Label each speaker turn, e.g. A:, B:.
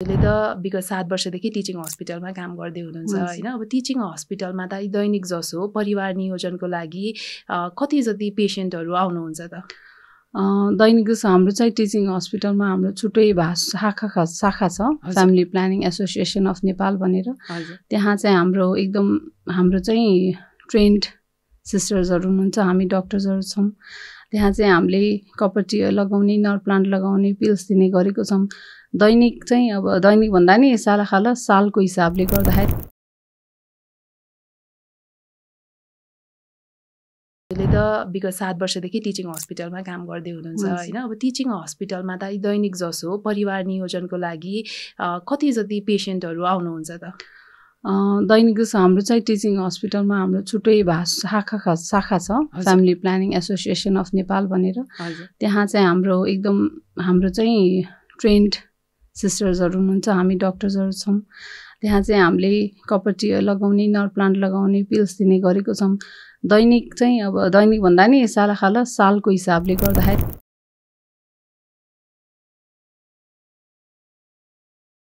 A: ले त विगत 7 वर्षदेखि टिचिङ हस्पिटलमा काम गर्दै हुनुहुन्छ हैन। अब टिचिङ हस्पिटलमा त दैनिक जसो परिवार नियोजनको लागि कति जति पेशेन्टहरू आउनुहुन्छ त?
B: दैनिक जसो हाम्रो चाहिँ टिचिङ हस्पिटलमा हाम्रो छुट्टै शाखा छ, family planning association of Nepal भनेर। त्यहाँ चाहिँ हाम्रो चाहिँ ट्रेन्ड सिस्टर्सहरू हुनुहुन्छ, हामी डक्टर्सहरू छौँ। त्यहाँ चाहिँ हामीले कपर टियर लगाउने, नर्भ प्लान्ट लगाउने, पिल्स दिने गरेको छौँ। दैनिक चाहिँ अब दैनिक भन्दा नि सालको हिसाबले गर्दाखेरि
A: ले त विगत 7 वर्षदेखि टिचिङ हस्पिटलमा काम गर्दै हुनुहुन्छ हैन। अब टिचिङ हस्पिटलमा त दैनिक जसो परिवार नियोजनको लागि कति जति पेशेन्टहरू आउनुहुन्छ त?
B: दैनिक जसो हाम्रो चाहिँ टिचिङ हस्पिटलमा हाम्रो छुट्टै शाखा छ, family planning association of Nepal भनेर। त्यहाँ चाहिँ हाम्रो चाहिँ ट्रेन्ड सिस्टर्सहरू हुनुहुन्छ, हामी डक्टर्सहरू छौँ। त्यहाँ चाहिँ हामीले कपर टियर लगाउने, नर्भ प्लान्ट लगाउने, पिल्स दिने गरेको छौँ। दैनिक चाहिँ अब दैनिक भन्दा नि सालको हिसाबले गर्दाखेरि